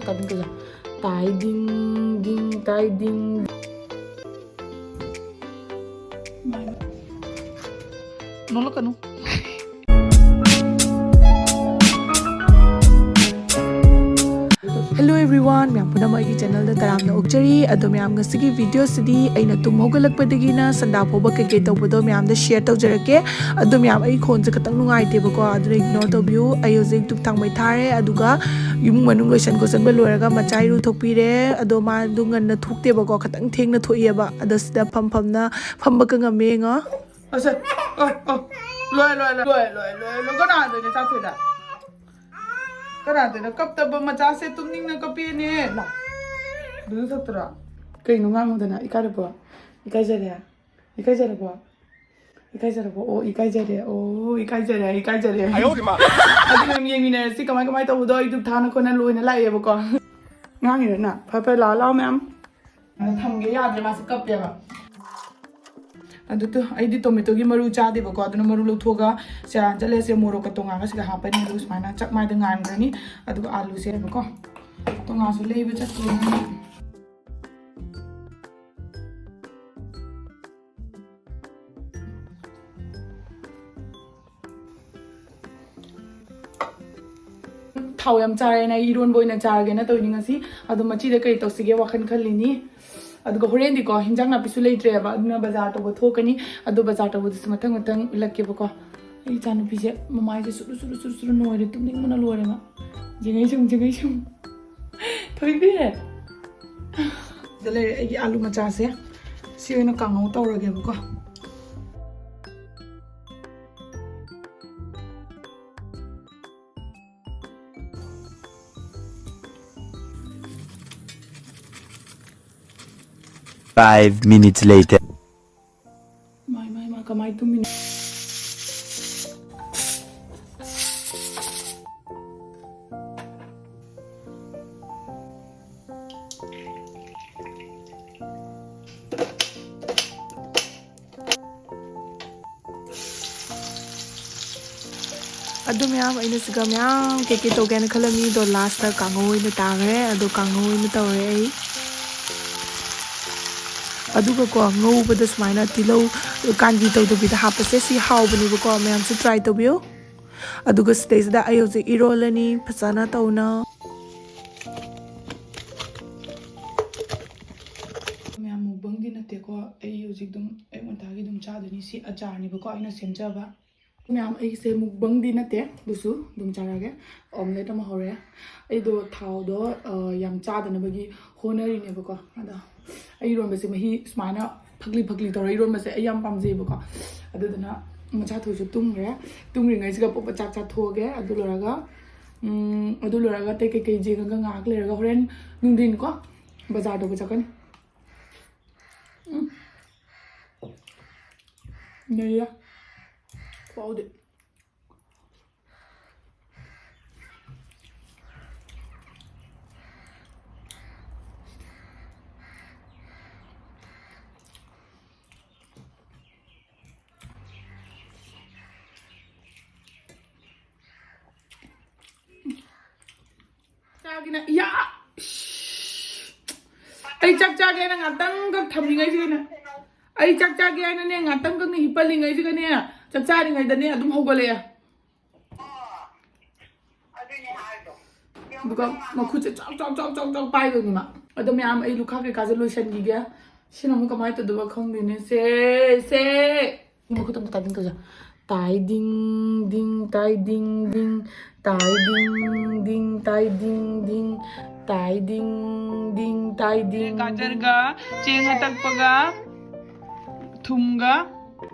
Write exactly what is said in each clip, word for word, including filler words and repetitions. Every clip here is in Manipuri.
ꯀꯩꯅꯣ ꯇꯧꯖ-, ꯇꯥꯏ ꯗꯤꯡ ꯗꯤꯡ, ꯇꯥꯏ ꯗꯤꯡ꯫ ꯅꯣꯛꯂꯛꯀꯅꯨ꯫ Hello everyone, ꯃꯌꯥꯝ ꯄꯨꯝꯅꯃꯛ ꯑꯩꯒꯤ channelꯗ ꯇꯔꯥꯝꯅ ꯑꯣꯛꯆꯔꯤ꯫ ꯑꯗꯣ ꯃꯌꯥꯝ, ꯉꯁꯤꯒꯤ videoꯁꯤꯗꯤ ꯑꯩꯅ ꯇꯨꯝ ꯍꯧꯒꯠꯂꯛꯄꯗꯒꯤꯅ ꯁꯟꯗꯥ ꯐꯥꯎꯕ ꯀꯩꯀꯩ ꯇꯧꯕꯗꯣ ꯃꯌꯥꯝꯗ share ꯇꯧꯖꯔꯛꯀꯦ꯫ ꯑꯗꯣ ꯃꯌꯥꯝ, ꯑꯩ ꯈꯣꯟꯁꯦ ꯈꯤꯇꯪ ꯅꯨꯡꯉꯥꯏꯇꯦꯕꯀꯣ, ꯑꯗꯨꯅ ignore ꯇꯧꯕꯤꯌꯨ꯫ ꯑꯩ ꯍꯧꯖꯤꯛ ꯙꯨꯞ ꯊꯥꯡꯃꯩ ꯊꯥꯔꯦ, ꯑꯗꯨꯒ ꯏꯃꯨꯡ ꯃꯅꯨꯡ ꯂꯣꯏꯁꯟ ꯈꯣꯠꯆꯟꯕ ꯂꯣꯏꯔꯒ ꯃꯆꯥ ꯏꯔꯨ ꯊꯣꯛꯄꯤꯔꯦ꯫ ꯑꯗꯣ ꯃꯥꯗꯣ ꯉꯟꯅ ꯊꯣꯛꯇꯦꯕꯀꯣ, ꯈꯤꯇꯪ ꯊꯦꯡꯅ ꯊꯣꯛꯏꯑꯕ꯫ ꯑꯗꯣ ꯁꯤꯗ ꯐꯝ ꯐꯝꯅ ꯐꯝꯕꯒ ꯉꯝꯃꯦ ꯌꯦꯡꯉꯣ꯫ ꯑꯁ, ꯑ, ꯑ, ꯂꯣꯏ, ꯂꯣꯏ, ꯂꯣꯏ, ꯂꯣꯏ, ꯂꯣꯏ, ꯂꯣꯏ, ꯂꯣꯏ꯫ ꯀꯅꯥꯗꯅꯣ ꯆꯥꯛ ꯊꯣꯏꯗ? ꯀꯅꯥꯗꯅꯣ? ꯀꯞꯇꯕ ꯃꯆꯥꯁꯦ ꯇꯨꯝꯅꯤꯡꯅ ꯀꯞꯄꯦꯅꯦ꯫ ꯂꯥ, ꯕ꯭ꯂꯨ ꯊꯛꯇ꯭ꯔꯣ? ꯀꯩꯅꯣ ꯉꯥꯡꯉꯨꯗꯅ? ꯏꯀꯥꯏꯔꯕꯣ? ꯏꯀꯥꯏꯖꯔꯦ? ꯏꯀꯥꯏꯖꯔꯕꯣ? ꯏꯀꯥꯏꯖꯔꯕꯣ? ꯑꯣ, ꯏꯀꯥꯏꯖꯔꯦ꯫ ꯑꯣ, ꯏꯀꯥꯏꯖꯔꯦ, ꯏꯀꯥꯏꯖꯔꯦ꯫ ꯑꯗꯨ ꯑꯗꯨꯝ ꯌꯦꯡꯃꯤꯟꯅꯔꯁꯤ ꯀꯃꯥꯏ ꯀꯃꯥꯏ ꯇꯧꯕꯗꯣ꯫ ꯑꯩ ꯙꯨꯞ ꯊꯥꯅ ꯈꯣꯠꯅ ꯂꯣꯏꯅ ꯂꯥꯛꯑꯦꯕꯀꯣ꯫ ꯉꯥꯡꯉꯤꯔꯣ ꯅꯪ? ꯐꯔꯦ, ꯐꯔꯦ, ꯂꯥꯛꯑꯣ, ꯂꯥꯛꯑꯣ ꯃꯌꯥꯝ꯫ ꯑꯗ ꯊꯝꯒꯦ ꯌꯥꯗ꯭ꯔꯦ, ꯃꯥꯁꯦ ꯀꯞꯄꯦꯕ꯫ ꯑꯗꯨ ꯇꯨ, ꯑꯩꯗꯤ ꯇꯣꯃꯦꯇꯣꯒꯤ ꯃꯔꯨ ꯆꯥꯗꯦꯕꯀꯣ, ꯑꯗꯨꯅ ꯃꯔꯨ ꯂꯧꯊꯣꯛꯑꯒ ꯁꯦꯔꯥꯟ ꯆꯠꯂꯦꯁꯦ, ꯃꯣꯔꯣꯛꯀ ꯇꯣꯉꯥꯟꯒ ꯁꯤꯒ ꯍꯥꯞꯄꯅꯤ, ꯑꯗꯨꯒ ꯁꯨꯃꯥꯏꯅ ꯆꯥꯛꯃꯥꯏꯗ ꯉꯥꯟꯈ꯭ꯔꯅꯤ꯫ ꯑꯗꯨꯒ ꯑꯥꯂꯨꯁꯦꯕꯀꯣ, ꯇꯣꯉꯥꯟꯁꯨ ꯂꯩꯕ ꯆꯠꯇꯣꯏꯅꯤ꯫ ꯊꯥꯎ ꯌꯥꯝ ꯆꯥꯔꯦꯅ ꯑꯩ ꯏꯔꯣꯟꯕ ꯑꯣꯏꯅ ꯆꯥꯔꯒꯦꯅ ꯇꯧꯔꯤꯅꯤ ꯉꯁꯤ꯫ ꯑꯗꯣ ꯃꯆꯤꯗ ꯀꯔꯤ ꯇꯧꯁꯤꯒꯦ ꯋꯥꯈꯜ ꯈꯜꯂꯤꯅꯤ꯫ ꯑꯗꯨꯒ ꯍꯣꯔꯦꯟꯗꯤꯀꯣ, ꯍꯤꯟꯖꯥꯡ ꯅꯥꯄꯤꯁꯨ ꯂꯩꯇ꯭ꯔꯦꯕ, ꯑꯗꯨꯅ ꯕꯖꯥꯔ ꯇꯧꯕ ꯊꯣꯛꯀꯅꯤ꯫ ꯑꯗꯣ ꯕꯖꯥꯔ ꯇꯧꯕꯗꯨꯁꯨ ꯃꯊꯪ ꯃꯊꯪ ꯎꯠꯂꯛꯀꯦꯕꯀꯣ꯫ ꯑꯩ ꯏꯆꯥꯅꯨꯄꯤꯁꯦ ꯃꯃꯥꯏꯁꯦ ꯁꯨꯔꯨ ꯁꯨꯔꯨ ꯁꯨꯔꯨ ꯁꯨꯔꯨ ꯅꯣꯏꯔꯦ, ꯇꯨꯝꯅꯤꯡꯕꯅ ꯂꯣꯏꯔꯦ ꯃꯥ꯫ ꯌꯦꯡꯉꯩ ꯁꯨꯝ, ꯌꯦꯡꯉꯩ ꯁꯨꯝ꯫ ꯊꯣꯏꯕꯤ! ꯁꯤꯗ ꯂꯩꯔꯦ ꯑꯩꯒꯤ ꯑꯥꯂꯨ ꯃꯆꯥꯁꯦ꯫ ꯁꯤ ꯑꯣꯏꯅ ꯀꯥꯡꯍꯧ ꯇꯧꯔꯒꯦꯕꯀꯣ꯫ Five minutes later. ꯃꯥꯏ, ꯃꯥꯏ, ꯃꯥ ꯀꯃꯥꯏ ꯇꯨꯝꯃꯤꯅꯣ? ꯑꯗꯨ ꯃꯌꯥꯝ ꯑꯩꯅ ꯁꯤꯒ ꯃꯌꯥꯝ ꯀꯩꯀꯩ ꯇꯧꯒꯦꯅ ꯈꯜꯂꯝꯃꯤ ꯑꯗꯣ, ꯂꯥꯁꯇ ꯀꯥꯡꯉꯧ ꯑꯣꯏꯅ ꯇꯥꯈ꯭ꯔꯦ꯫ ꯑꯗꯣ ꯀꯥꯡꯉꯧ ꯑꯣꯏꯅ ꯇꯧꯔꯦ ꯑꯩ꯫ ꯑꯗꯨꯒꯀꯣ, ꯉꯧꯕꯗ ꯁꯨꯃꯥꯏꯅ ꯇꯤꯜꯍꯧ ꯀꯥꯟꯒꯤ ꯇꯧꯗꯕꯤꯗ ꯍꯥꯞꯄꯁꯦ꯫ ꯁꯤ ꯍꯥꯎꯕꯅꯦꯕꯀꯣ, ꯃꯌꯥꯝꯁꯨ ꯇ꯭ꯔꯥꯏ ꯇꯧꯕꯤꯌꯨ꯫ ꯑꯗꯨꯒ ꯁꯤꯗꯩꯁꯤꯗ ꯑꯩ ꯍꯧꯖꯤꯛ ꯏꯔꯣꯜꯂꯅꯤ ꯐꯖꯅ ꯇꯧꯅ꯫ ꯃꯌꯥꯝ, ꯃꯨꯛꯕꯪꯗꯤ ꯅꯠꯇꯦꯀꯣ꯫ ꯑꯩ ꯍꯧꯖꯤꯛ ꯑꯗꯨꯝ ꯑꯌꯨꯛ ꯉꯟꯇꯥꯒꯤ ꯑꯗꯨꯝ ꯆꯥꯗꯣꯏꯅꯤ꯫ ꯁꯤ ꯑꯆꯥꯔꯅꯦꯕꯀꯣ, ꯑꯩꯅ ꯁꯦꯝꯖꯕ꯫ ꯃꯌꯥꯝ, ꯑꯩꯁꯦ ꯃꯨꯛꯕꯪꯗꯤ ꯅꯠꯇꯦ, ꯑꯗꯨꯁꯨ ꯑꯗꯨꯝ ꯆꯥꯔꯒꯦ꯫ ꯑꯣꯝꯂꯦꯠ ꯑꯃ ꯍꯧꯔꯦ꯫ ꯑꯩꯗꯣ ꯊꯥꯎꯗꯣ, ꯑ, ꯌꯥꯝ ꯆꯥꯗꯅꯕꯒꯤ ꯍꯣꯠꯅꯔꯤꯅꯦꯕꯀꯣ꯫ ꯑꯗꯣ ꯑꯩ ꯏꯔꯣꯟꯕꯁꯦ ꯃꯍꯤ ꯁꯨꯃꯥꯏꯅ ꯐꯛꯂꯤ ꯐꯛꯂꯤ ꯇꯧꯔ ꯏꯔꯣꯟꯕꯁꯦ ꯑꯩ ꯌꯥꯝ ꯄꯥꯝꯖꯩꯌꯦꯕꯀꯣ꯫ ꯑꯗꯨꯗꯨꯅ ꯃꯆꯥ ꯊꯣꯏꯁꯨ ꯇꯨꯝꯈ꯭ꯔꯦ꯫ ꯇꯨꯝꯈ꯭ꯔꯤꯉꯩꯁꯤꯒ ꯄꯣꯛꯄ ꯆꯥꯛ ꯆꯥꯊꯣꯛꯑꯒꯦ꯫ ꯑꯗꯨ ꯂꯣꯏꯔꯒ, ꯎꯝ, ꯑꯗꯨ ꯂꯣꯏꯔꯒ ꯑꯇꯩ ꯀꯩꯀꯩ ꯌꯦꯡꯉꯒ ꯉꯥꯏꯍꯥꯛ ꯂꯩꯔꯒ ꯍꯣꯔꯦꯟ ꯅꯨꯡꯊꯤꯟꯀꯣ, ꯕꯖꯥꯔ ꯇꯧꯕ ꯆꯠꯀꯅꯤ꯫ ꯎꯝ꯫ ꯅꯩꯔꯦ꯫ ꯈꯨꯍꯥꯎꯗꯤ꯫ ꯆꯥꯒꯤꯅ ꯏꯌꯥ! ꯑꯩ ꯆꯥꯛ ꯆꯥꯒꯦ ꯍꯥꯏꯅ ꯉꯥꯛꯇꯪꯈꯛ ꯊꯝꯂꯤꯉꯩꯁꯤꯗꯅꯦ, ꯑꯩ ꯆꯥꯛ ꯆꯥꯒꯦ ꯍꯥꯏꯅꯅꯦ ꯉꯥꯛꯇꯪꯈꯛꯅꯦ ꯍꯤꯞꯄꯜꯂꯤꯉꯩꯁꯤꯒꯅꯦ, ꯆꯥꯛ ꯆꯥꯔꯤꯉꯩꯗꯅꯦ ꯑꯗꯨꯝ ꯍꯧꯒꯠꯂꯛꯑꯦ꯫ ꯑꯗꯨꯒ ꯃꯈꯨꯠꯁꯦ ꯆꯥꯎ ꯆꯥꯎ ꯆꯥꯎ ꯆꯥꯎ ꯆꯥꯎ ꯄꯥꯏꯗꯣꯏꯅꯤ ꯃꯥ꯫ ꯑꯗꯣ ꯃꯌꯥꯝ, ꯑꯩ ꯂꯨꯈꯥ ꯀꯩꯀꯥꯁꯦ ꯂꯣꯏꯁꯟꯈꯤꯒꯦ꯫ ꯁꯤꯅ ꯑꯃꯨꯛ ꯀꯃꯥꯏꯅ ꯇꯧꯗꯣꯏꯕ ꯈꯪꯗꯦꯅꯦ꯫ ꯁꯦ, ꯁꯦ꯫ ꯃꯈꯨꯠ ꯑꯝꯇ ꯇꯥꯏꯗꯤꯡ ꯇꯧꯖ꯫ ꯇꯥꯏꯗꯤꯡ, ꯗꯤꯡ, ꯇꯥꯏꯗꯤꯡ, ꯗꯤꯡ꯫ ꯇꯥꯏꯗꯤꯡ, ꯗꯤꯡ, ꯇꯥꯏꯗꯤꯡ, ꯗꯤꯡ꯫ ꯇꯥꯏꯗꯤꯡ, ꯗꯤꯡ, ꯇꯥꯏꯗꯤꯡ, ꯗꯤꯡ꯫ ꯒꯥꯖꯔꯒ, ꯆꯦꯡ ꯑꯇꯛꯄꯒ, ꯊꯨꯝꯒ,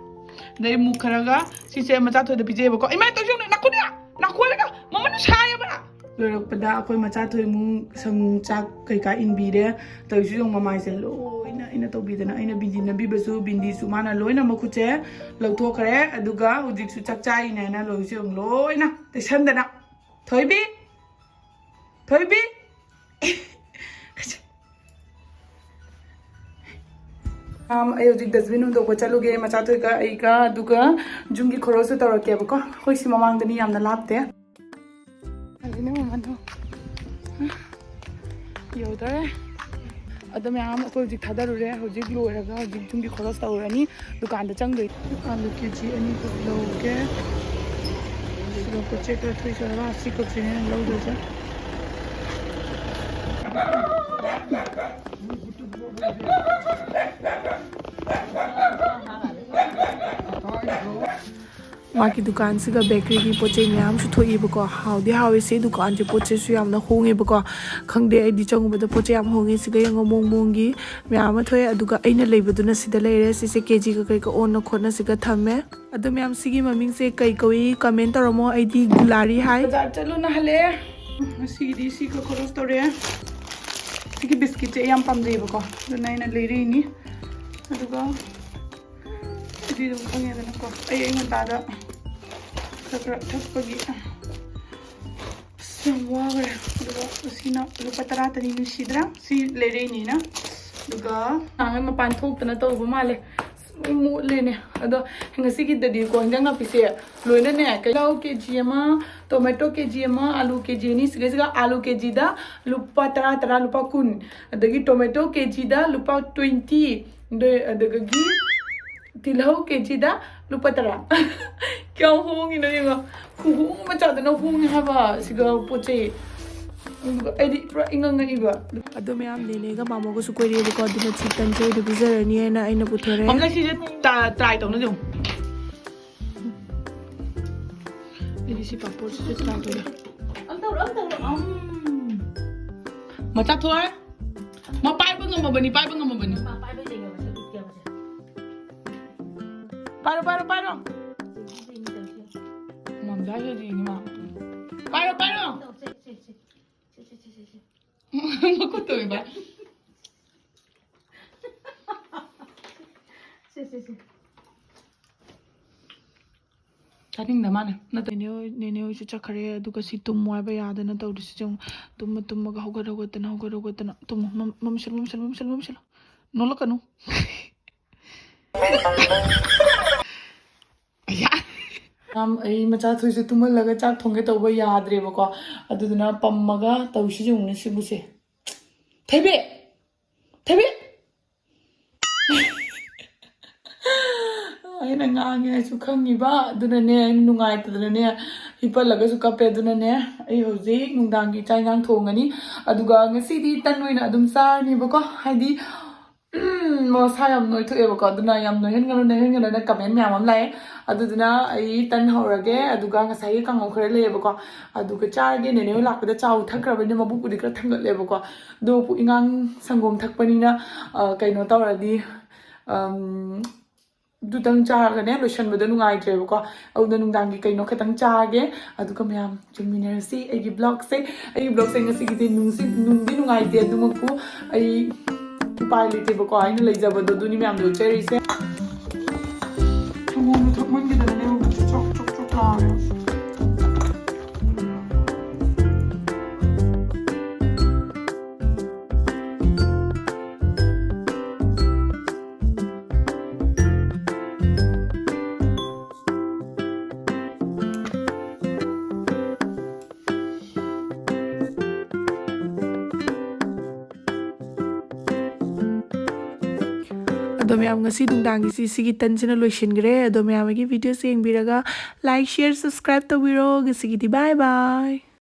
ꯑꯗꯩ ꯃꯨꯛ ꯈꯔꯒ, ꯁꯤꯁꯦ ꯃꯆꯥ ꯊꯣꯏꯗ ꯄꯤꯖꯩꯌꯦꯕꯀꯣ꯫ ꯏꯃꯥ, ꯇꯧꯁꯤꯟꯅꯨ, ꯅꯥꯈꯣꯠꯅ, ꯅꯥꯈꯣꯠꯂꯒ ꯃꯃꯟ ꯁꯥꯏꯌꯦꯕ꯫ ꯂꯣꯏꯔꯛꯄꯗ ꯑꯩꯈꯣꯏ ꯃꯆꯥ ꯊꯣꯏꯃꯨ ꯁꯪ ꯆꯥꯛ ꯀꯩꯀꯥ ꯏꯟꯕꯤꯔꯦ꯫ ꯇꯧꯔꯤꯁꯤ ꯌꯦꯡꯉꯨ, ꯃꯃꯥꯏꯁꯦ ꯂꯣꯏꯅ ꯑꯩꯅ ꯇꯧꯕꯤꯗꯅ, ꯑꯩꯅ ꯕꯤꯟꯗꯤ ꯅꯝꯕꯤꯕꯁꯨ, ꯕꯤꯟꯗꯤꯁꯨ ꯃꯥꯅ ꯂꯣꯏꯅ ꯃꯈꯨꯠꯁꯦ ꯂꯧꯊꯣꯛꯈ꯭ꯔꯦ꯫ ꯑꯗꯨꯒ ꯍꯧꯖꯤꯛꯁꯨ ꯆꯥꯛ ꯆꯥꯔꯤꯅꯦꯅ ꯂꯣꯏꯁꯨ ꯌꯦꯡꯉꯨ, ꯂꯣꯏꯅ ꯇꯩꯁꯟꯗꯅ꯫ ꯊꯣꯏꯕꯤ! ꯊꯣꯏꯕꯤ! ꯑꯩ ꯍꯧꯖꯤꯛ ꯗꯁꯕꯤꯟ ꯍꯨꯟꯗꯣꯛꯄ ꯆꯠꯂꯨꯒꯦ, ꯃꯆꯥꯊꯣꯏꯒ ꯑꯩꯒ, ꯑꯗꯨꯒ ꯌꯨꯝꯒꯤ ꯈꯣꯔꯣꯁꯁꯨ ꯇꯧꯔꯛꯀꯦꯕꯀꯣ꯫ ꯑꯩꯈꯣꯏ ꯁꯤ ꯃꯃꯥꯡꯗꯅꯤ, ꯌꯥꯝꯅ ꯂꯥꯞꯇꯦ꯫ ꯑꯗꯨꯅꯦ ꯃꯃꯥꯗꯣ ꯌꯧꯗꯣꯔꯦ꯫ ꯑꯗꯣ ꯃꯌꯥꯝ ꯑꯩꯈꯣꯏ ꯍꯧꯖꯤꯛ ꯊꯥꯗꯔꯨꯔꯦ꯫ ꯍꯧꯖꯤꯛ ꯂꯣꯏꯔꯒ ꯍꯧꯖꯤꯛ ꯌꯨꯝꯒꯤ ꯈꯣꯔꯣꯁ ꯇꯧꯔꯅꯤ꯫ ꯗꯨꯀꯥꯟꯗ ꯆꯪꯗꯣꯏ꯫ ꯑꯥꯂꯨ ꯀꯦ ꯖꯤ ꯑꯅꯤꯈꯛ ꯂꯧꯒꯦ꯫ ꯁꯤꯗ ꯄꯣꯠ ꯆꯩ ꯈꯔ ꯊꯣꯏ ꯁꯣꯏꯔꯒ ꯑꯁꯤ ꯈꯛꯁꯤꯅꯦ ꯑꯩꯅ ꯂꯧꯗꯣꯏꯁꯦ꯫ ꯃꯥꯒꯤ ꯗꯨꯀꯥꯟꯁꯤꯒ ꯕꯦꯀꯔꯤꯒꯤ ꯄꯣꯠ ꯆꯩ ꯃꯌꯥꯝꯁꯨ ꯊꯣꯛꯏꯕꯀꯣ꯫ ꯍꯥꯎꯗꯤ ꯍꯥꯎꯋꯦ ꯁꯤ ꯗꯨꯀꯥꯟꯁꯦ, ꯄꯣꯠ ꯆꯩꯁꯨ ꯌꯥꯝꯅ ꯍꯣꯡꯉꯦꯕꯀꯣ꯫ ꯈꯪꯗꯦ, ꯑꯩꯗꯤ ꯆꯪꯉꯨꯕꯗ ꯄꯣꯠ ꯆꯩ ꯌꯥꯝ ꯍꯣꯡꯉꯦ꯫ ꯁꯤꯒ ꯌꯦꯡꯉꯣ, ꯃꯑꯣꯡ ꯃꯑꯣꯡꯒꯤ ꯃꯌꯥꯝ ꯑꯃ ꯊꯣꯛꯑꯦ꯫ ꯑꯗꯨꯒ ꯑꯩꯅ ꯂꯩꯕꯗꯨꯅ ꯁꯤꯗ ꯂꯩꯔꯦ꯫ ꯁꯤꯁꯦ ꯀꯦ ꯖꯤꯒ ꯀꯩꯀ ꯑꯣꯟꯅ ꯈꯣꯠꯅ ꯁꯤꯒ ꯊꯝꯃꯦ꯫ ꯑꯗꯣ ꯃꯌꯥꯝ, ꯁꯤꯒꯤ ꯃꯃꯤꯡꯁꯦ ꯀꯩ ꯀꯧꯏ? ꯀꯃꯦꯟ ꯇꯧꯔꯝꯃꯣ꯫ ꯑꯩꯗꯤ ꯒꯨꯂꯥꯔꯤ ꯍꯥꯏ꯫ ꯕꯖꯥꯔ ꯆꯠꯂꯨꯅ ꯍꯜꯂꯛꯑꯦ꯫ ꯉꯁꯤꯒꯤꯗꯤ ꯁꯤꯒ ꯈꯣꯔꯣꯁ ꯇꯧꯔꯦ꯫ ꯁꯤꯒꯤ ꯕꯤꯁꯀꯤꯠꯁꯦ ꯑꯩ ꯌꯥꯝ ꯄꯥꯝꯖꯩꯌꯦꯕꯀꯣ, ꯑꯗꯨꯅ ꯑꯩꯅ ꯂꯩꯔꯛꯏꯅꯤ꯫ ꯑꯗꯨꯒ ꯑꯗꯨꯗꯤ ꯑꯗꯨꯝ ꯈꯪꯉꯦꯗꯅꯀꯣ, ꯑꯩ ꯑꯌꯨꯛ ꯉꯟꯇꯥꯗ ꯈꯔ ꯈꯔ ꯊꯛꯄꯒꯤ꯫ ꯑꯁ, ꯌꯥꯝ ꯋꯥꯈ꯭ꯔꯦ꯫ ꯑꯗꯨꯒ ꯑꯁꯤꯅ ꯂꯨꯄꯥ ꯇꯔꯥꯇꯅꯤ, ꯅꯨꯡꯁꯤꯗ꯭ꯔꯥ? ꯁꯤ ꯂꯩꯔꯛꯏꯅꯤꯅ꯫ ꯑꯗꯨꯒ ꯅꯍꯥꯟꯒꯩ ꯃꯄꯥꯟ ꯊꯣꯛꯇꯅ ꯇꯧꯕ ꯃꯥꯜꯂꯦ꯫ ꯑꯁ, ꯂꯣꯏ ꯃꯣꯠꯂꯦꯅꯦ꯫ ꯑꯗꯣ ꯉꯁꯤꯒꯤꯗꯗꯤꯀꯣ, ꯍꯤꯟꯖꯥꯡ ꯅꯥꯄꯤꯁꯦ ꯂꯣꯏꯅꯅꯦ, ꯇꯤꯜꯍꯧ ꯀꯦ ꯖꯤ ꯑꯃ, ꯇꯣꯃꯦꯇꯣ ꯀꯦ ꯖꯤ ꯑꯃ, ꯑꯥꯂꯨ ꯀꯦ ꯖꯤ ꯑꯅꯤ, ꯁꯤꯒꯩꯁꯤꯒ ꯑꯥꯂꯨ ꯀꯦ ꯖꯤꯗ ꯂꯨꯄꯥ ꯇꯔꯥ, ꯇꯔꯥ, ꯂꯨꯄꯥ ꯀꯨꯟ, ꯑꯗꯒꯤ ꯇꯣꯃꯦꯇꯣ ꯀꯦ ꯖꯤꯗ ꯂꯨꯄꯥ ꯇ꯭ꯋꯦꯟꯇꯤ, ꯑꯗꯒꯤ ꯇꯤꯜꯍꯧ ꯀꯦ ꯖꯤꯗ ꯂꯨꯄꯥ ꯇꯔꯥ꯫ ꯀꯌꯥꯝ ꯍꯣꯡꯉꯤꯅꯣ ꯌꯦꯡꯉꯣ꯫ ꯈꯨꯍꯣꯡ ꯑꯃ ꯆꯥꯗꯅ ꯍꯣꯡꯉꯦ ꯍꯥꯏꯕ ꯁꯤꯒ ꯄꯣꯠ ꯆꯩ꯫ ꯑꯗꯨꯒ ꯑꯩꯗꯤ ꯄꯨꯔꯥ ꯏꯉꯛ ꯉꯛꯏꯕ꯫ ꯑꯗꯣ ꯃꯌꯥꯝ, ꯅꯦꯅꯦꯒ ꯃꯥꯃꯣꯒꯁꯨ ꯀꯣꯏꯔꯛꯑꯦꯕꯀꯣ, ꯑꯗꯨꯅ ꯆꯤꯛꯀꯟꯁꯦ ꯑꯣꯏꯅ ꯄꯤꯖꯔꯅꯤ ꯍꯥꯏꯅ ꯑꯩꯅ ꯄꯨꯊꯣꯔꯛꯑꯦ꯫ ꯃꯝꯂꯩ, ꯁꯤꯁꯦ ꯇ-, ꯇ꯭ꯔꯥꯏ ꯇꯧꯅ ꯌꯦꯡꯉꯨ꯫ ꯑꯩꯗꯤ ꯁꯤ ꯄꯥꯄꯣꯔꯁꯤꯁꯨ ꯇ꯭ꯔꯥꯏ ꯇꯧꯒꯦ꯫ ꯑꯝ ꯇꯧꯔꯣ, ꯑꯝ ꯇꯧꯔꯣ꯫ ꯑꯝ꯫ ꯃꯆꯥ ꯊꯣꯏ꯫ ꯃꯥ ꯄꯥꯏꯕ ꯉꯝꯃꯕꯅꯤ, ꯄꯥꯏꯕ ꯉꯝꯃꯕꯅꯤ꯫ ꯃꯥ ꯄꯥꯏꯕ ꯌꯦꯡꯉꯦꯕ, ꯁꯤ ꯎꯠꯀꯦꯕ, ꯁꯦ꯫ ꯄꯥꯏꯔꯣ, ꯄꯥꯏꯔꯣ, ꯄꯥꯏꯔꯣ꯫ ꯁꯤ, ꯁꯤ, ꯁꯤ, ꯁꯤ, ꯁꯤ꯫ ꯃꯝꯖꯥ ꯌꯦꯡꯉꯤ ꯃꯥ꯫ ꯄꯥꯏꯔꯣ, ꯄꯥꯏꯔꯣ꯫ ꯁꯦ, ꯁꯦ, ꯁꯦ, ꯁꯦ꯫ ꯁꯦ, ꯁꯦ, ꯁꯦ, ꯁꯦ, ꯁꯦ꯫ ꯃꯈꯨꯠ ꯇꯧꯔꯤꯕ꯫ ꯁꯦ, ꯁꯦ, ꯁꯦ꯫ ꯆꯥꯅꯤꯡꯗ ꯃꯥꯅꯦ꯫ ꯅꯠꯇꯦ, ꯅꯦꯅꯦ ꯍꯣꯏ, ꯅꯦꯅꯦ ꯍꯣꯏꯁꯨ ꯆꯠꯈ꯭ꯔꯦ꯫ ꯑꯗꯨꯒ ꯁꯤ ꯇꯨꯝꯃꯣ ꯍꯥꯏꯕ ꯌꯥꯗꯅ ꯇꯧꯔꯤꯁꯤ ꯌꯦꯡꯉꯨ꯫ ꯇꯨꯝꯃ ꯇꯨꯝꯃꯒ, ꯍꯧꯒꯠ ꯍꯧꯒꯠꯇꯅ, ꯍꯧꯒꯠ ꯍꯧꯒꯠꯇꯅ꯫ ꯇꯨꯝꯃꯣ, ꯃꯝ-, ꯃꯝꯁꯤꯜꯂꯨ, ꯃꯝꯁꯤꯜꯂꯨ, ꯃꯝꯁꯤꯜꯂꯨ, ꯃꯝꯁꯤꯜꯂꯨ꯫ ꯅꯣꯛꯂꯛꯀꯅꯨ꯫ ꯌꯥꯝ ꯑꯩ ꯃꯆꯥ ꯊꯣꯏꯁꯦ ꯇꯨꯝꯍꯜꯂꯒ ꯆꯥꯛ ꯊꯣꯡꯒꯦ ꯇꯧꯕ ꯌꯥꯗ꯭ꯔꯦꯕꯀꯣ꯫ ꯑꯗꯨꯗꯨꯅ ꯄꯝꯃꯒ ꯇꯧꯁꯤ ꯌꯦꯡꯉꯨꯅꯦ ꯁꯤꯕꯨꯁꯦ꯫ ꯊꯩꯕꯤ! ꯊꯩꯕꯤ! ꯑꯩꯅ ꯉꯥꯡꯉꯦ ꯍꯥꯏꯁꯨ ꯈꯪꯉꯤꯕ꯫ ꯑꯗꯨꯅꯅꯦ, ꯑꯩꯅ ꯅꯨꯡꯉꯥꯏꯇꯗꯅꯅꯦ, ꯍꯤꯞꯄꯜꯂꯒꯁꯨ ꯀꯞꯄꯦ꯫ ꯑꯗꯨꯅꯅꯦ, ꯑꯩ ꯍꯧꯖꯤꯛ ꯅꯨꯡꯗꯥꯡꯒꯤ ꯆꯥꯛ ꯏꯟꯖꯥꯡ ꯊꯣꯡꯉꯅꯤ꯫ ꯑꯗꯨꯒ ꯉꯁꯤꯗꯤ ꯇꯟ ꯑꯣꯏꯅ ꯑꯗꯨꯝ ꯆꯥꯔꯅꯤꯕꯀꯣ꯫ ꯍꯥꯏꯗꯤ, ꯎꯝ, ꯃꯁꯥ ꯌꯥꯝ ꯅꯣꯏꯊꯣꯛꯑꯦꯕꯀꯣ꯫ ꯑꯗꯨꯅ ꯌꯥꯝ ꯅꯣꯏꯍꯟꯒꯅꯨ, ꯅꯣꯏꯍꯟꯒꯅꯨꯅ comment ꯃꯌꯥꯝ ꯑꯃ ꯂꯥꯛꯑꯦ꯫ ꯑꯗꯨꯗꯨꯅ ꯑꯩ ꯇꯟ ꯍꯧꯔꯒꯦ, ꯑꯗꯨꯒ ꯉꯁꯥꯏꯒꯤ ꯀꯥꯡꯉꯧ ꯈꯔ ꯂꯩꯌꯦꯕꯀꯣ, ꯑꯗꯨꯒ ꯆꯥꯔꯒꯦ꯫ ꯅꯦꯅꯦ ꯍꯣꯏ ꯂꯥꯛꯄꯗ ꯆꯥꯎ ꯊꯛꯈ꯭ꯔꯕꯅꯤꯅ ꯃꯕꯨꯛꯄꯨꯗꯤ ꯈꯔ ꯊꯟꯒꯠꯂꯦꯕꯀꯣ꯫ ꯑꯗꯣ ꯄꯨꯛ ꯏꯪꯉꯥꯡ ꯁꯪꯒꯣꯝ ꯊꯛꯄꯅꯤꯅ, ꯑ, ꯀꯩꯅꯣ ꯇꯧꯔꯗꯤ, ꯑꯝ, ꯑꯗꯨꯇꯪ ꯆꯥꯔꯒꯅꯦ ꯂꯣꯏꯁꯟꯕꯗꯣ ꯅꯨꯡꯉꯥꯏꯇ꯭ꯔꯦꯕꯀꯣ꯫ ꯑꯗꯨꯅ ꯅꯨꯡꯗꯥꯡꯒꯤ ꯀꯩꯅꯣ ꯈꯤꯇꯪ ꯆꯥꯒꯦ, ꯑꯗꯨꯒ ꯃꯌꯥꯝ ꯌꯦꯡꯃꯤꯟꯅꯔꯁꯤ ꯑꯩꯒꯤ vlogꯁꯦ꯫ ꯑꯩꯒꯤ vlogꯁꯦ ꯉꯁꯤꯒꯤꯗꯤ ꯅꯨꯡꯁꯤ-, ꯅꯨꯡꯗꯤ ꯅꯨꯡꯉꯥꯏꯇꯦ, ꯑꯗꯨꯃꯛꯄꯨ ꯑꯩ ꯎꯄꯥꯏ ꯂꯩꯇꯦꯕꯀꯣ꯫ ꯑꯩꯅ ꯂꯩꯖꯕꯗꯣ ꯑꯗꯨꯅꯤ ꯃꯌꯥꯝꯗꯣ ꯎꯠꯆꯔꯤꯁꯦ꯫ ꯁꯪꯒꯣꯝꯗꯣ ꯊꯛꯃꯟꯈꯤꯗꯅꯅꯦ ꯃꯕꯨꯛꯁꯦ ꯆꯣꯛ ꯆꯣꯛ ꯆꯣꯛ ꯂꯥꯎꯔꯦ꯫ ꯑꯗꯣ ꯃꯌꯥꯝ, ꯉꯁꯤ ꯅꯨꯡꯗꯥꯡꯒꯤꯁꯤ ꯁꯤꯒꯤ ꯇꯟꯁꯤꯅ ꯂꯣꯏꯁꯤꯟꯈ꯭ꯔꯦ꯫ ꯑꯗꯣ ꯃꯌꯥꯝ ꯑꯩꯒꯤ videoꯁꯦ ꯌꯦꯡꯕꯤꯔꯒ like, share, subscribe ꯇꯧꯕꯤꯔꯣ꯫ ꯉꯁꯤꯒꯤꯗꯤ bye bye꯫